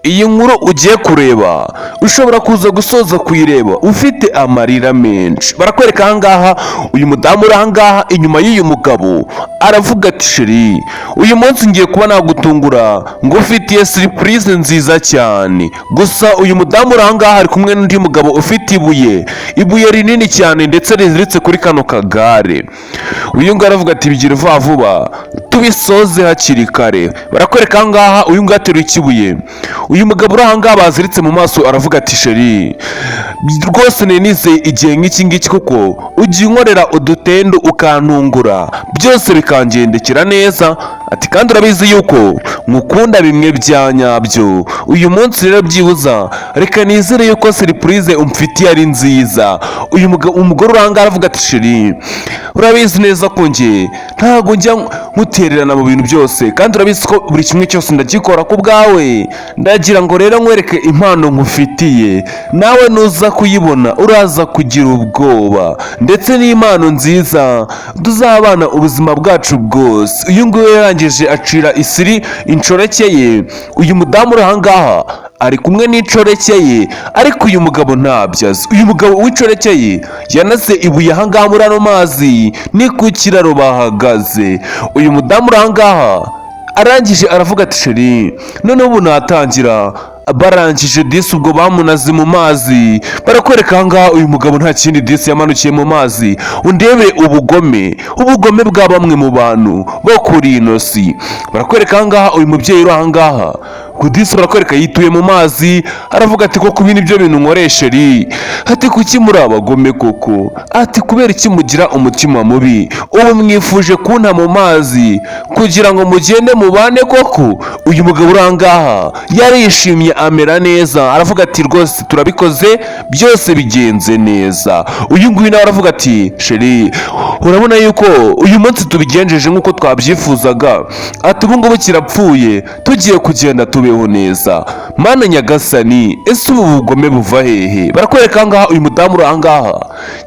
Iyi nkuru ugiye kureba ushobora kuza gusoza kuyireba ufite amarira menshi. Barakwereka ahangaha uyu mudamu uri ahangaha inyuma y'uyu mugabo, aravuga ati: "Chéri, uyu munsi ngiye kuba nagutungura ngo ufitiye surprise nziza cyane." Gusa uyu mudamu uri ahangaha ari kumwe n'undi mugabo ufite ibuye, ibuye rinini cyane ndetse riziritse kuri kano kagare. Uyu nguyu aravuga ati: "Bigira vuba vuba tubisoze hakiri kare." Barakwereka ahangaha uyu nguyu ateruye ikibuye. Uyu mugabo uri ahangaha baziritse mu maso aravuga ati: "Chéri, rwose nari nizeye igihe nk'iki ngiki, kuko ujya unkorera udutendo ukantungura byose bikangendekera neza." Ati: "Kandi urabizi yuko nkukunda bimwe bya nyabyo. Uyu munsi rero byibuza reka nizere yuko surprise umfitiye ari nziza." Uyu mugabo, umugore uri ahangaha aravuga ati: "Chéri, urabizi neza ko njye ntabwo njya nkutererana mu bintu byose, kandi urabizi ko buri kimwe cyose ndagikora ku bwawe. Ndagira ngo rero nkwereke impano nkufitiye, nawe nuza kuyibona uraza kugira ubwoba, ndetse n'impano nziza tuzabana ubuzima bwacu bwose." Uyu nguyu yarangije acira isiri inshoreke ye. Uyu mudamu uri ahangaha ari kumwe n'inshoreke ye, ariko uyu mugabo ntabyo azi. Uyu mugabo w'inshoreke ye yanaze ibuye ahangaha muri ano mazi, ni ku kiraro bahagaze. Uyu mudamu uri ahangaha arangije aravuga ati: "Chéri, noneho ubu natangira." Barangije disi ubwo bamunaze mu mazi. Barakwereka ahangaha uyu mugabo nta kindi disi yamanukiye mu mazi. Undebe ubugome, ubugome bwa bamwe mu bantu bo kuri ino si. Barakwereka ahangaha uyu mubyeyi uri ahangaha ngo disi barakwereka yituye mu mazi, aravuga ati: "Koko ibi nibyo bintu nkoresha ri?" Ati: "Kuki muri abagome koko?" Ati: "Kubera iki mugira umutima mubi? Ubu mwifuje kunta mu mazi kugira ngo mugende mubane koko?" Uyu mugabo uri ahangaha yarishimye, amera neza, aravuga ati: "Rwose turabikoze, byose bigenze neza." Uyu nguyu nawe aravuga ati: "Chéri, urabona yuko uyu munsi tubigenjeje nk'uko twabyifuzaga." Ati: "Ubu ngubu kirapfuye, tugiye kugenda tubeho neza." Mana nyagasani, ese ubu bugome buva hehe? Barakwereka ahangaha uyu mudamu uri ahangaha,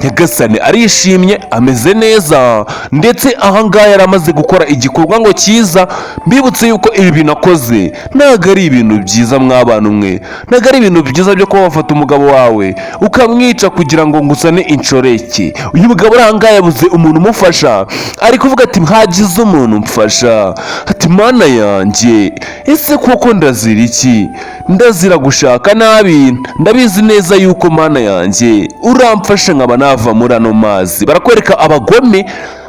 nyagasani, arishimye, ameze neza, ndetse ahangaha yari amaze gukora igikorwa ngo cyiza. Mbibutse yuko ibi bintu akoze ntabwo ari ibintu byiza mw'abantu mwe, ntabwo ari ibintu byiza byo kuba wafata umugabo wawe ukamwica kugira ngo ngusane inshoreke. Uyu mugabo uri ahangaha yabuze umuntu umufasha, ari kuvuga ati: "Hagize umuntu umfasha." Ati: "Mana yanjye, ese koko ndazira iki? Ndazira gushaka nabi. Ndabizi neza yuko Mana yanjye uramfasha nkaba nava muri ano mazi." Barakwereka abagome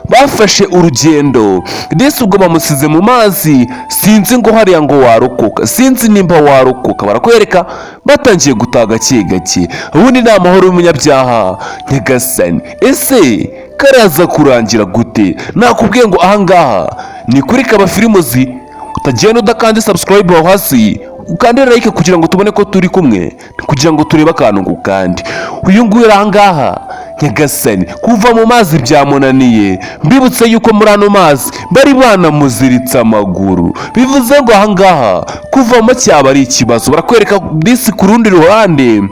bafashe urugendo ndetse ubwo bamusize mu mazi. Sinzi ngo hariya ngo warokoka, sinzi nimba warokoka. Barakwereka batangiye gutaha gake gake. Ubundi ni amahoro y'umunyabyaha. Nyagasani, ese karaza kurangira gute? Nakubwiye ngo ahangaha ni kuri Kaba Films. Utagenda udakanda subscribe aho hasi, ukande like kugira ngo tubone ko turi kumwe, kugira ngo turebe akantu ku kandi. Uyu nguyu uri ahangaha, nyagasani, kuva mu mazi byamunaniye. Mbibutse yuko muri ano mazi bari banamuziritse amaguru, bivuze ngo ahangaha kuvamo cyaba ari ikibazo. Barakwereka disi ku rundi ruhande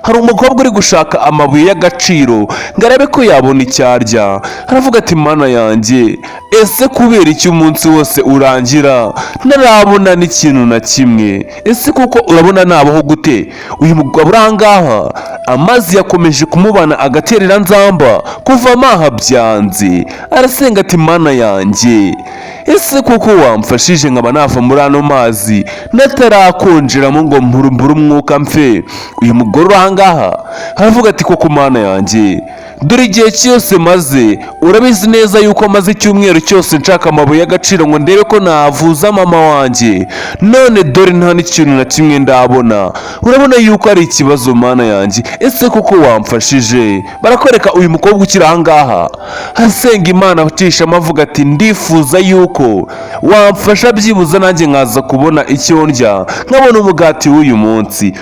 hari umukobwa uri gushaka amabuye y'agaciro ngo arebe ko yabona icyo arya. Aravuga ati: "Mana yanjye, ese kubera iki umunsi wose urangira ntarabona n'ikintu na kimwe? Ese kuko urabona nabaho gute?" Uyu mugabo uri ahangaha amazi yakomeje kumubana agaterera nzamba, kuva amaha byanze. Arasenga ati: "Mana yanjye, ese koko wamfashije nkaba nava muri ano mazi natarakonjeramo ngo mbure umwuka mfe?" Uyu mugore uri ahangaha aravuga ati: "Koko Mana yanjye, dore igihe cyose maze, urabizi neza yuko maze icyumweru cyose nshaka amabuye y'agaciro ngo ndebe ko navuza mama wanjye, none dore nta n'ikintu na kimwe ndabona. Urabona yuko ari ikibazo. Mana yanjye, ese koko wamfashije?" Barakwereka uyu mukobwa ukiri ahangaha asenga Imana, acishamo avuga ati: "Ndifuza yuko wamfasha byibuze nanjye nkaza kubona icyo ndya, nkabona umugati w'uyu munsi,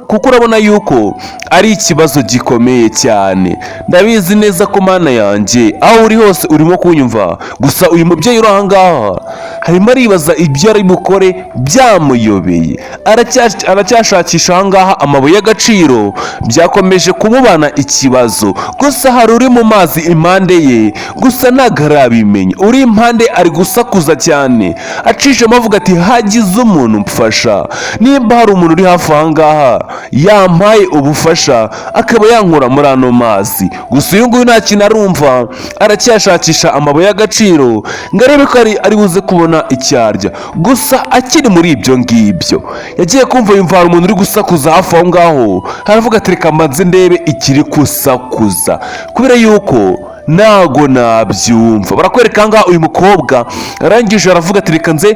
kuko urabona yuko ari ikibazo gikomeye cyane. Ndabizi neza ko Mana yanjye aho uri hose urimo kunyumva." Gusa uyu mubyeyi uri ahangaha harimo aribaza ibyo ari bukore, byamuyobeye. Aracyashakisha ahangaha amabuye y'agaciro, byakomeje kumubana ikibazo. Gusa hari uri mu mazi impande ye, gusa ntabwo arabimenya. Uri impande ari Gusakuza cyane, acishamo avuga ati: "Hagize umuntu mfasha, nimba hari umuntu uri hafi aha ngaha yampaye ubufasha akaba yankura muri ano mazi." Gusa uyu nguyu nta kintu arumva, aracyashakisha amabuye y'agaciro ngo arebe ko ari buze kubona icyo arya. Gusa akiri muri ibyo ngibyo, yagiye kumva yumva hari umuntu uri gusakuza hafi aho ngaho. Aravuga ati: "Reka mbanze ndebe ikiri gusakuza kubera yuko ntago nabyumva." Barakwereka aha ngaha uyu mukobwa arangije aravuga ati: "Reka nze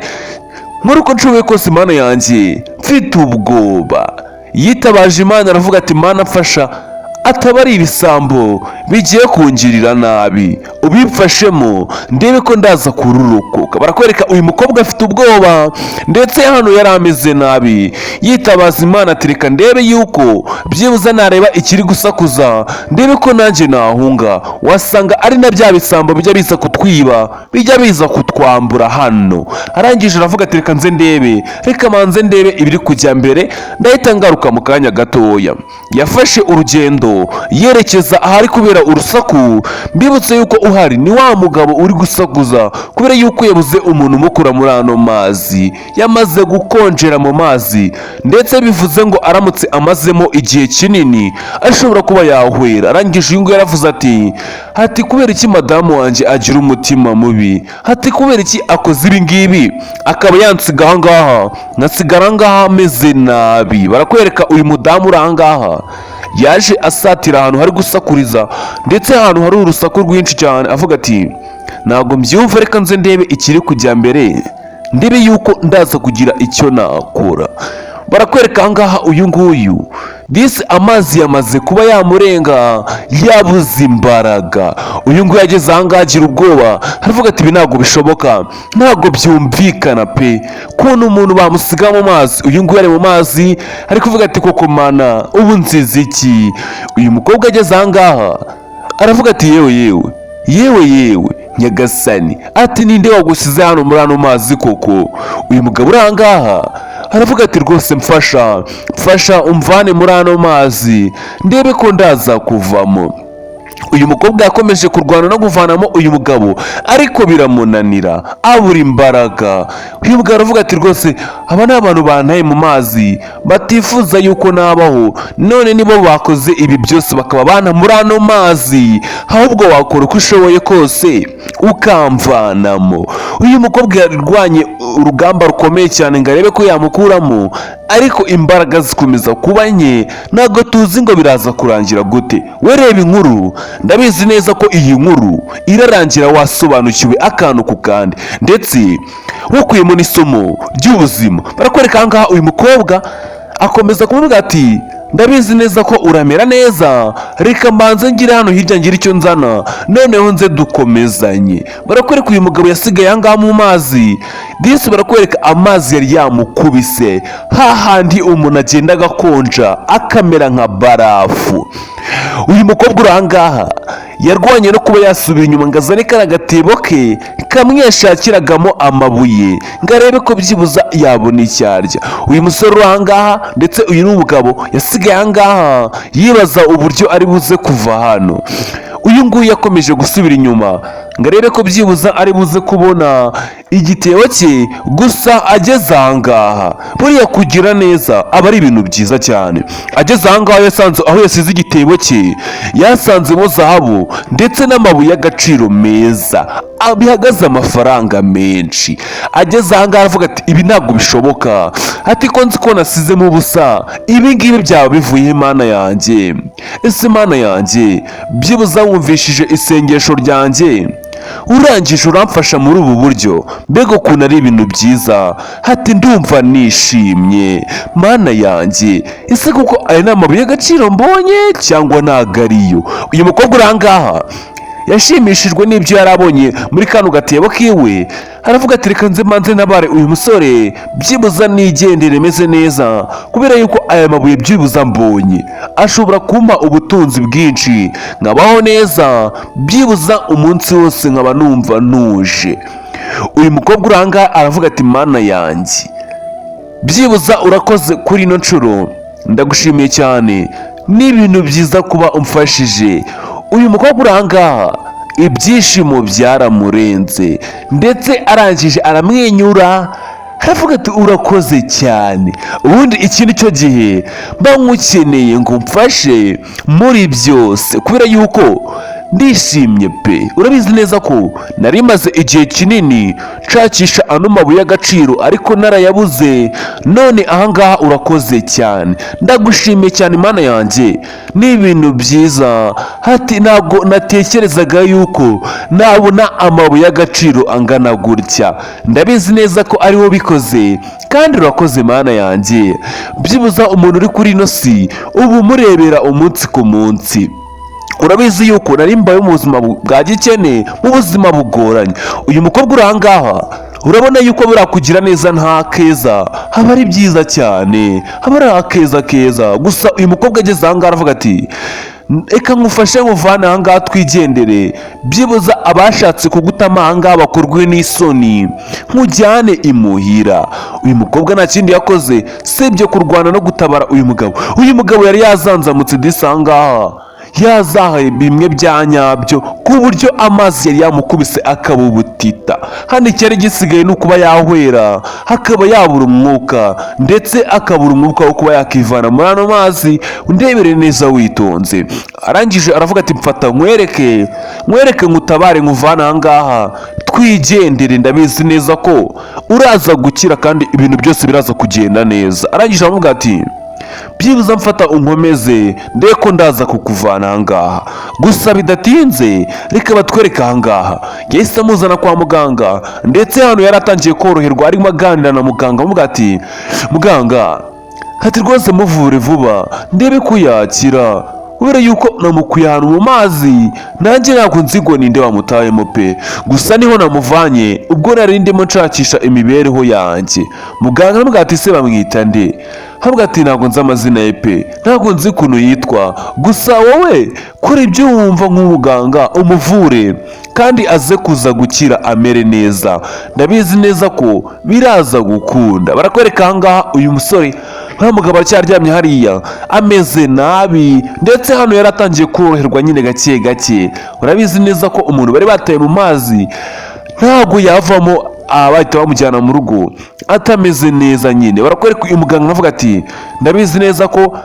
nkore uko nshoboye kose, Imana yanjye, mfite ubwoba." Yitabaje Imana, aravuga ati: "Mana mfasha, ataba ari ibisambo bigiye kungirira nabi, ubimfashemo ndebe ko ndaza kururokoka." Barakwereka uyu mukobwa afite ubwoba, ndetse hano yari ameze nabi, yitabaza Imana ati: "Reka ndebe yuko byibuze nareba ikiri gusakuza, ndebe ko nanjye nahunga. Wasanga ari na bya bisambo bijya biza kutwiba, bijya biza kutwambura hano." Arangije aravuga ati: "Reka nze ndebe, reka manze ndebe ibiri kujya mbere, ndahita ngaruka mu kanya gatoya." Yafashe urugendo yerekeza ahari kubera urusaku. Mbibutse yuko uhari ni wa mugabo uri gusakuza kubera yuko yabuze umuntu umukura muri ano mazi. Yamaze gukonjera mu mazi, ndetse bivuze ngo aramutse amazemo igihe kinini ashobora kuba yahwera. Arangije uyu nguyu yaravuze ati: "Kubera iki madamu wanjye agira umutima mubi? Ati: kubera iki akoze ibi ngibi akaba yansiga aha ngaha, nkasigara aha ngaha ameze nabi?" Barakwereka uyu mudamu uri aha ngaha yaje asatira ahantu hari gusakuriza, ndetse ahantu hari urusaku rwinshi cyane, avuga ati: "Ntabwo mbyumva, reka nze ndebe ikiri kujya mbere, ndebe yuko ndaza kugira icyo nakora." Barakwereka aha ngaha uyu nguyu disi amazi yamaze kuba yamurenga, yabuze imbaraga. Uyu nguyu ageze aha ngaha agira ubwoba, aravuga ati: "Ibi ntabwo bishoboka, ntabwo byumvikana pe, kubona umuntu bamusiga mu mazi." Uyu nguyu ari mu mazi ari kuvuga ati: "Koko Mana, ubu nzize iki?" Uyu mukobwa ageze aha ngaha aravuga ati: "Yewe, yewe, yewe, yewe Nyagasani," ati: "ninde wagusize hano muri ano mazi koko?" Uyu mugabo uri aha ngaha aravuga ati: "Rwose mfasha, mfasha umvane muri ano mazi, ndebe ko ndaza kuvamo." Uyu mukobwa yakomeje kurwana no kuvanamo uyu mugabo, ariko biramunanira, abura imbaraga. Uyu mugabo aravuga ati: "Rwose aba ni abantu bantaye mu mazi, batifuza yuko nabaho, none nibo bakoze ibi byose bakaba bana muri ano mazi. Ahubwo wakora uko ushoboye kose ukamvanamo." Uyu mukobwa yarwanye urugamba rukomeye cyane ngo arebe ko yamukuramo, ariko imbaraga zikomeza kuba nke. Ntabwo tuzi ngo biraza kurangira gute. We reba inkuru, ndabizi neza ko iyi nkuru irarangira wasobanukiwe akantu ku kandi, ndetse wakuyemo n'isomo ry'ubuzima. Barakwereka aha ngaha uyu mukobwa akomeza kumubwira ati: "Ndabizi neza ko uramera neza, reka mbanze ngire hano hirya ngire icyo nzana, noneho nze dukomezanye." Barakwereka uyu mugabo yasigaye aha ngaha mu mazi disi. Barakwereka amazi yari yamukubise hahandi umuntu agenda agakonja akamera nka barafu. Uyu mukobwa uri aha ngaha yarwanye no kuba yasubira inyuma ngo azane kariya gatebo ke kamwe yashakiragamo amabuye, ngo arebe ko byibuza yabona icyo arya. Uyu musore uri aha ngaha, ndetse uyu ni umugabo, yasigaye aha ngaha yibaza uburyo ari buze kuva hano. Uyu nguyu yakomeje gusubira inyuma ngo arebe ko byibuza ari buze kubona igitebo cye. Gusa ageze aha ngaha, buriya kugira neza aba ari ibintu byiza cyane, ageze aha ngaha yasanze aho yasize igitebo cye, yasanzemo zahabu ndetse n'amabuye y'agaciro meza bihagaze amafaranga menshi. Ageze aha ngaha aravuga ati: "Ibi ntabwo bishoboka," ati: "ko nzi ko nasizemo ubusa, ibi ngibi byaba bivuye? Imana yanjye, ese Imana yanjye, byibuze wumvishije isengesho ryanjye, urangije uramfasha muri ubu buryo. Mbega ukuntu ari ibintu byiza!" Hati: "Ndumva nishimye, Mana yanjye. Ese kuko aya ni amabuye y'agaciro mbonye cyangwa ntabwo ariyo?" Uyu mukobwa uri aha ngaha yashimishijwe n'ibyo yari abonye muri kano gatebo kiwe, aravuga ati: "Reka nze mbanze ntabare uyu musore, byibuza nigendere meze neza, kubera yuko aya mabuye byibuza mbonye ashobora kumpa ubutunzi bwinshi, nkabaho neza, byibuza umunsi wose nkaba numva ntuje." Uyu mukobwa uri aha ngaha aravuga ati: "Mana yanjye, byibuza urakoze kuri ino nshuro, ndagushimiye cyane, ni ibintu byiza kuba umfashije." Uyu mukobwa uri aha ngaha Ibyishimo byaramurenze, ndetse arangije aramwenyura, aravuga ati: "Urakoze cyane. Ubundi iki ni cyo gihe mba nkukeneye ngo mfashe muri byose, kubera yuko ndishimye pe. Urabizi neza ko nari maze igihe kinini nshakisha ano mabuye y'agaciro, ariko narayabuze. None ahangaha urakoze cyane, ndagushimiye cyane, Imana yanjye, ni ibintu byiza." Hati: "Ntabwo natekerezaga yuko nabona amabuye y'agaciro angana gutya. Ndabizi neza ko ari wowe ubikoze, kandi urakoze, Mana yanjye. Byibuza umuntu uri kuri ino si ubu umurebera umunsi ku munsi. Urabizi yuko nari mbaye mu buzima bwa gikene, mu buzima bugoranye." Uyu mukobwa uri ahangaha, urabona yuko buriya kugira neza nta keza, haba ari byiza cyane, haba ari akeza keza. Gusa uyu mukobwa ageze ahangaha aravuga ati: "Reka nkufashe, nkuvane ahangaha, twigendere. Byibuza abashatse kugutama ahangaha bakorwe n'isoni, nkujyane imuhira." Uyu mukobwa nta kindi yakoze sibyo kurwana no gutabara uyu mugabo. Uyu mugabo yari yazanzamutse disi ahangaha, yazahaye bimwe bya nyabyo, ku buryo amazi yari yamukubise akaba ubutita. Hano icyari gisigaye ni ukuba yahwera, hakaba yabura umwuka, ndetse akabura umwuka wo kuba yakivana muri ano mazi. Undebere neza witonze. Arangije aravuga ati: "Mfata nkwereke, nkwereke, nkutabare, nkuvane aha ngaha, twigendere. Ndabizi neza ko uraza gukira kandi ibintu byose biraza kugenda neza." Arangije aravuga ati: "Byibuze mfata unkomeze, ndebe ko ndaza kukuvana ahangaha." Gusa bidatinze, reka batwereke ahangaha yahise amuzana kwa muganga, ndetse hano yari atangiye koroherwa, arimo aganira na muganga, amuvuga ati: "Muganga," ati, "rwose muvure vuba, ndebe ko yakira, kubera yuko namukuye ahantu mu mazi, nanjye ntabwo nzi ngo ninde wamutayemo pe. Gusa niho namuvanye ubwo nari ndimo nshakisha imibereho yanjye." Muganga aramubwira ati: "Se bamwita nde?" Avuga ati: "Ntabwo nzi amazina ye pe, ntabwo nzi ukuntu yitwa. Gusa wowe kora ibyo wumva nk'umuganga, umuvure kandi aze kuza gukira, amere neza. Ndabizi neza ko biraza gukunda." Barakwereka ahangaha uyu musore, uriya mugabo aracyaryamye hariya ameze nabi, ndetse hano yari atangiye koroherwa nyine gake gake. Urabizi neza ko umuntu bari bataye mu mazi ntabwo yavamo bahita bamujyana mu rugo atameze neza nyine. Barakwereka uyu muganga avuga ati: "Ndabizi neza ko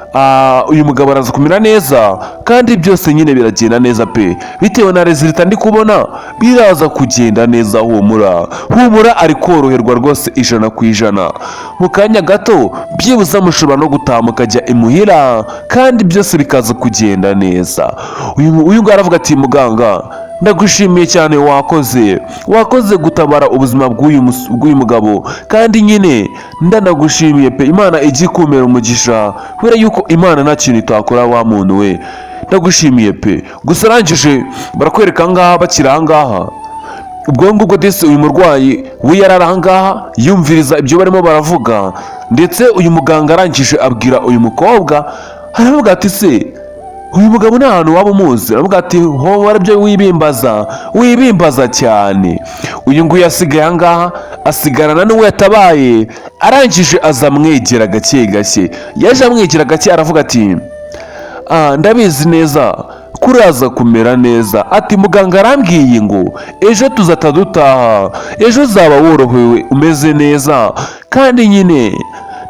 uyu mugabo araza kumera neza, kandi byose nyine biragenda neza pe. Bitewe na résultat ndi kubona, biraza kugenda neza. Humura, humura, ari koroherwa rwose 100%. Mu kanya gato byibuze mushobora no gutaha mukajya imuhira, kandi byose bikaza kugenda neza." Uyu nguyu aravuga ati: "Muganga, ndagushimiye cyane, wakoze, wakoze gutabara ubuzima bw'uyu mugabo, kandi nyine ndanagushimiye pe. Imana ijye ikumera umugisha, kubera yuko Imana nta kintu itakora wa muntu we. Ndagushimiye pe." Gusa arangije barakwereka ahangaha bakiri ahangaha, ubwo ngubwo disi uyu murwayi we yari ari ahangaha yumviriza ibyo barimo baravuga, ndetse uyu muganga arangije abwira uyu mukobwa, aravuga ati: "Se uyu mugabo nta hantu waba umuzi?" Aravuga ati: "Ho warabyo, wibimbaza, wibimbaza cyane." Uyu nguyu yasigaye ahangaha, asigarana n'uwo yatabaye. Arangije aza amwegera gake gake, yaje amwegera gake, aravuga ati: "Ah, ndabizi neza ko uraza kumera neza." Ati: "Muganga arambwiye ngo ejo tuzata dutaha, ejo uzaba worohewe, umeze neza. Kandi nyine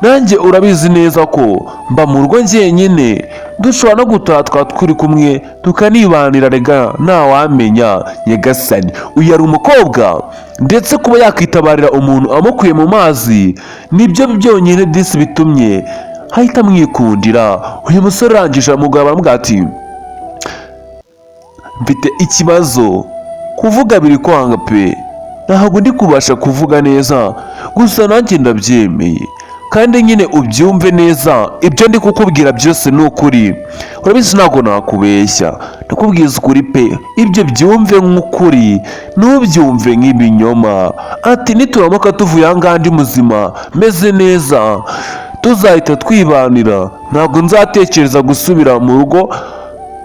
nanjye urabizi neza ko mba mu rugo njyenyine, dushobora no gutaha twaba turi kumwe, tukanibanira. Rega ntawamenya." Nyagasani, uyu yari umukobwa, ndetse kuba yakitabarira umuntu amukuye mu mazi nibyo byonyine disi bitumye ahita amwikundira. Uyu musore arangije aramugabo, aramubwira ati: "Mfite ikibazo, kuvuga biri kwanga pe, ntabwo ndi kubasha kuvuga neza. Gusa nanjye ndabyemeye, kandi nyine ubyumve neza, ibyo ndi kukubwira byose ni ukuri. Urabizi ntabwo nakubeshya, ndakubwiza ukuri pe. Ibyo byumve nk'ukuri, ntubyumve nk'ibinyoma." Ati: "Nituramuka tuvuye aha ngaha ndi muzima, meze neza, tuzahita twibanira. Ntabwo nzatekereza gusubira mu rugo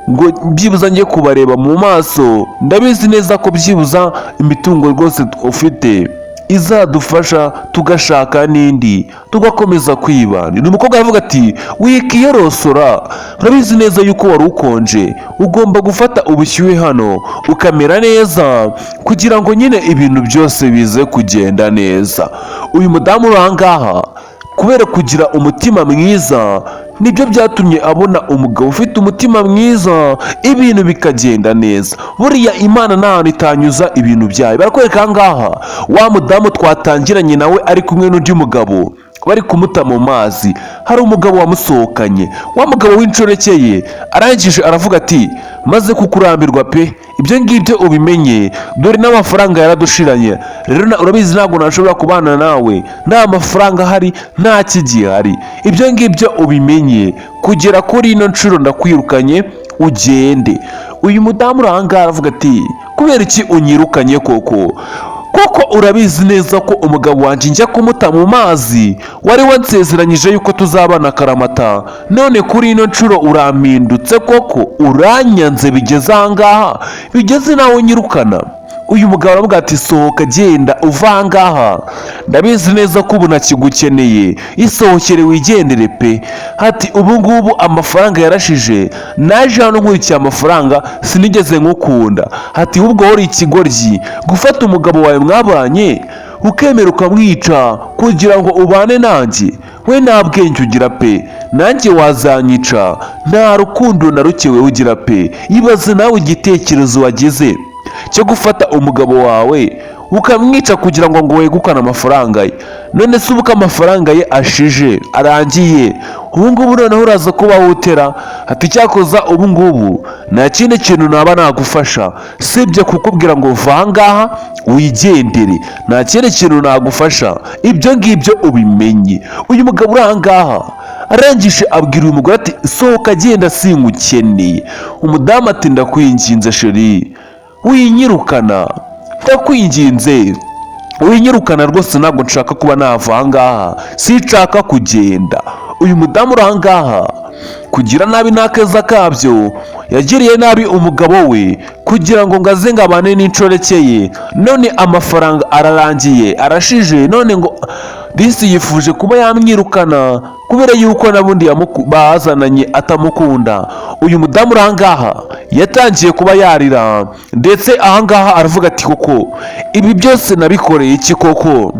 ngo byibuza njye kubareba mu maso. Ndabizi neza ko byibuza imitungo rwose ufite Izadufasha tugashaka n'indi, tugakomeza kwibana. Ni umukobwa aravuga ati: "Wikiyorosora, urabizi neza yuko wari ukonje, ugomba gufata ubushyuhe hano ukamera neza kugira ngo nyine ibintu byose bize kugenda neza." Uyu mudamu uri aha ngaha, kubera kugira umutima mwiza, nibyo byatumye abona umugabo ufite umutima mwiza, ibintu bikagenda neza. Buriya Imana nta hantu itanyuza ibintu byayo. Barakwereka aha ngaha wa mudamu twatangiranye nawe ari kumwe n'undi mugabo bari kumuta mu mazi. Hari umugabo wamusohokanye, wa mugabo w'inshoreke ye. Arangije aravuga ati: "Maze kukurambirwa pe, ibyo ngibyo ubimenye. Dore n'amafaranga yaradushiranye. Rero urabizi, ntabwo nashobora kubana nawe nta mafaranga ahari, nta kigihari. Ibyo ngibyo ubimenye. Kugera kuri ino nshuro ndakwirukanye, ugende." Uyu mudamu uri aha ngaha aravuga ati: "Kubera iki unyirukanye koko? Koko urabizi neza ko umugabo wanjye njya kumuta mu mazi wari wansezeranyije yuko tuzabana akaramata. None kuri ino nshuro urampindutse koko, uranyanze bigeze aha ngaha, bigeze nawe unyirukana." Uyu mugabo aravuga ati: "Sohoka, genda, uva aha ngaha. Ndabizi neza ko ubu ntakigukeneye, isohokere wigendere pe." Ati: "Ubu ngubu amafaranga yarashije, naje hano nkurikiye amafaranga, sinigeze nkukunda." Ati: "Ahubwo wowe uri ikigoryi gufata umugabo wawe mwabanye ukemera ukamwica kugira ngo ubane nanjye. We nta bwenge ugira pe, nanjye wazanyica. Nta rukundo na ruke wewe ugira pe. Ibaze nawe igitekerezo wagize cyo gufata umugabo wawe ukamwica kugira ngo wegukane amafaranga ye. None se ubu ko amafaranga ye ashije, arangiye, ubu ngubu noneho uraza kuba wutera?" Ati: "Cyakoza ubu ngubu nta kindi kintu naba nagufasha sibye kukubwira ngo va aha ngaha wigendere. Nta kindi kintu nagufasha, ibyo ngibyo ubimenye." Uyu mugabo uri aha ngaha arangije abwira uyu mugore ati: "Sohoka, agenda, singukeneye." Umudamu ati: "Ndakwinginze chéri, winyirukana, ndakwinginze winyirukana rwose. Ntabwo nshaka kuba nava aha ngaha, sinshaka kugenda." Uyu mudamu uri aha ngaha, kugira nabi n'akeza kabyo, yagiriye nabi umugabo we kugira ngo aze ngo abane n'inshoreke ye. None amafaranga ararangiye, arashije, none ngo disi yifuje kuba yamwirukana kubera yuko n'abundi bazananye atamukunda. Uyu mudamu uri aha ngaha yatangiye kuba yarira, ndetse aha ngaha aravuga ati: "Koko ibi byose nabikoreye iki koko?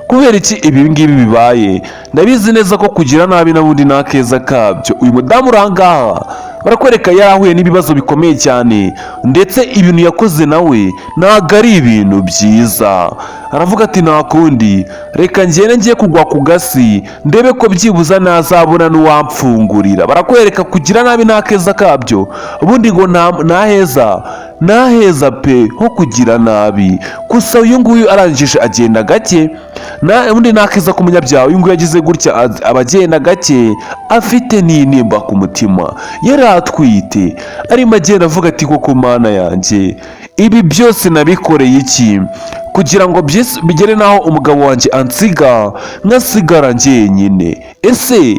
Kubera iki ibi ngibi bibaye? Ndabizi neza ko kugira nabi n'ubundi nta keza kabyo." Uyu mudamu uri aha ngaha barakwereka yarahuye n'ibibazo bikomeye cyane, ndetse ibintu yakoze nawe ntabwo ari ibintu byiza. Aravuga ati: "Nta kundi, reka ngende ngiye kugwa ku gasi, ndebe ko byibuza nazabona n'uwamfungurira." Barakwereka kugira nabi nta keza kabyo. Ubundi ngo nta heza, nta heza pe ho kugira nabi. Gusa uyu nguyu arangije agenda gake, ubundi nta keza k'umunyabyaha. Uyu nguyu yagize gutya aba agenda gake, afite n'intimba ku mutima, yari atwite, arimo agenda avuga ati: "Koko Mana yanjye, ibi byose nabikoreye iki kugira ngo bigere n'aho umugabo wanjye ansiga nkasigara njyenyine? Ese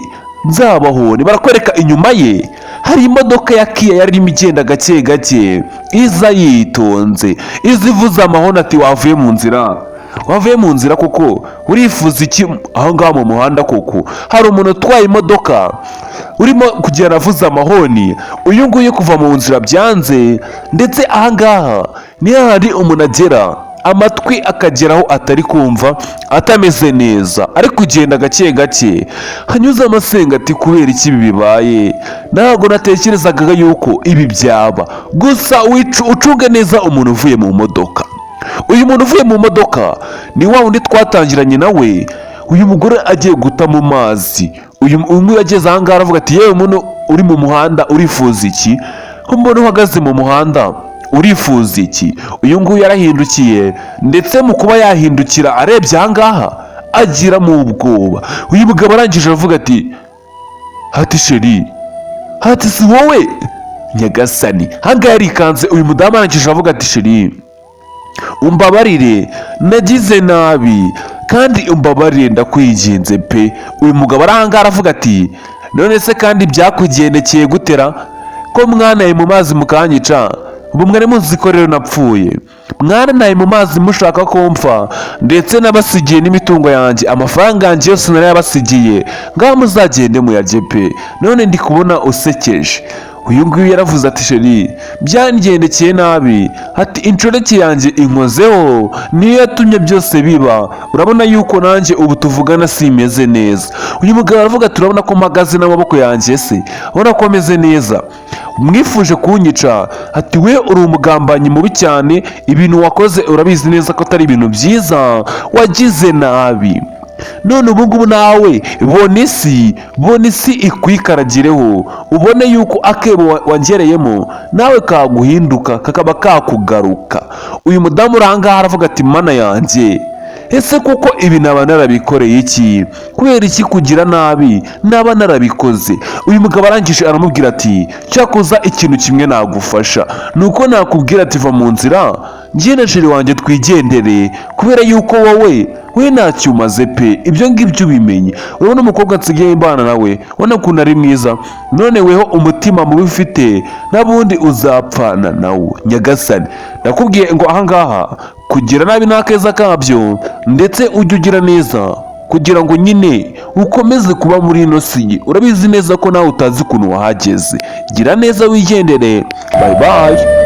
nzabaho?" Barakwereka inyuma ye hari imodoka ya Kia yari irimo igenda gake gake, iza yitonze, iza ivuza amahoni ati: "Wavuye mu nzira, wavuye mu nzira koko? Urifuza iki aho ngaho mu muhanda koko?" Hari umuntu utwaye imodoka urimo kugenda avuza amahoni. Uyu nguyu kuva mu nzira byanze, ndetse aha ngaha ni hahandi umuntu agera amatwi akageraho atari kumva, atameze neza, ari kugenda gake gake, hanyuze amasenga ati: "Kubera iki ibi bibaye? Ntabwo natekerezaga yuko ibi byaba." Gusa ucunge neza umuntu uvuye mu modoka. Uyu muntu uvuye mu modoka ni wa wundi twatangiranye nawe uyu mugore agiye guta mu mazi. Uyu umwe ageze aha ngaha aravuga ati: "Yewe muntu uri mu muhanda, urifuza iki? Ko mbona uhagaze mu muhanda, urifuza iki?" Uyu nguyu yarahindukiye, ndetse mu kuba yahindukira arebye aha ngaha agiramo ubwoba. Uyu mugabo arangije aravuga ati: "Hati chéri, hati si wowe nyagasani?" Aha ngaha yarikanze. Uyu mudamu arangije aravuga ati: "Chéri, umbabarire, nagize nabi, kandi umbabarire, ndakwinginze pe." Uyu mugabo aranga aravuga ati: "None se kandi byakugendekeye gutera ko mwanaye mu mazi mukanyica?" Ubu mwari muzi ko rero napfuye, mwaranaye mu mazi mushaka ko mpfa, ndetse nabasigiye n'imitungo yanjye, amafaranga yanjye yose narayabasigiye, ngaho muzagende muyarye pe. None ndi kubona usekeje." Uyu nguyu yaravuze ati: "Chéri, byangendekeye nabi." Ati: "Inshoreke yanjye inkozeho, niyo yatumye byose biba. Urabona yuko nanjye ubu tuvugana simeze neza." Uyu mugabo aravuga ati: "Urabona ko mpagaze n'amaboko yanjye se? Urabona ko ameze neza? Mwifuje kunyica." Ati: "We uri umugambanyi mubi cyane. Ibintu wakoze urabizi neza ko atari ibintu byiza, wagize nabi. None ubu ngubu nawe bona isi, bona isi ikwikaragireho, ubone yuko akebo wangereyemo nawe kaguhinduka kakaba kakugaruka." Uyu mudamu uri ahangaha aravuga ati: "Mana yanjye, ese kuko ibi naba narabikoreye iki? Kubera iki kugira nabi naba narabikoze?" Uyu mugabo arangije aramubwira ati: "Cyakoza ikintu kimwe nagufasha ni uko nakubwira ati: 'Va mu nzira, njye na chéri wanjye twigendere, kubera yuko wowe we ntacyo umaze pe. Ibyo ngibyo ubimenye. Urabona umukobwa nsigaye mbana nawe, ubona ukuntu ari mwiza? None weho umutima mubi ufite, n'abundi uzapfana nawo." Nyagasani, nakubwiye ngo ahangaha kugira nabi nta keza kabyo, ndetse ujye ugira neza kugira ngo nyine ukomeze kuba muri ino si. Urabizi neza ko nawe utazi ukuntu wahageze. Gira neza wigendere. Bye bye.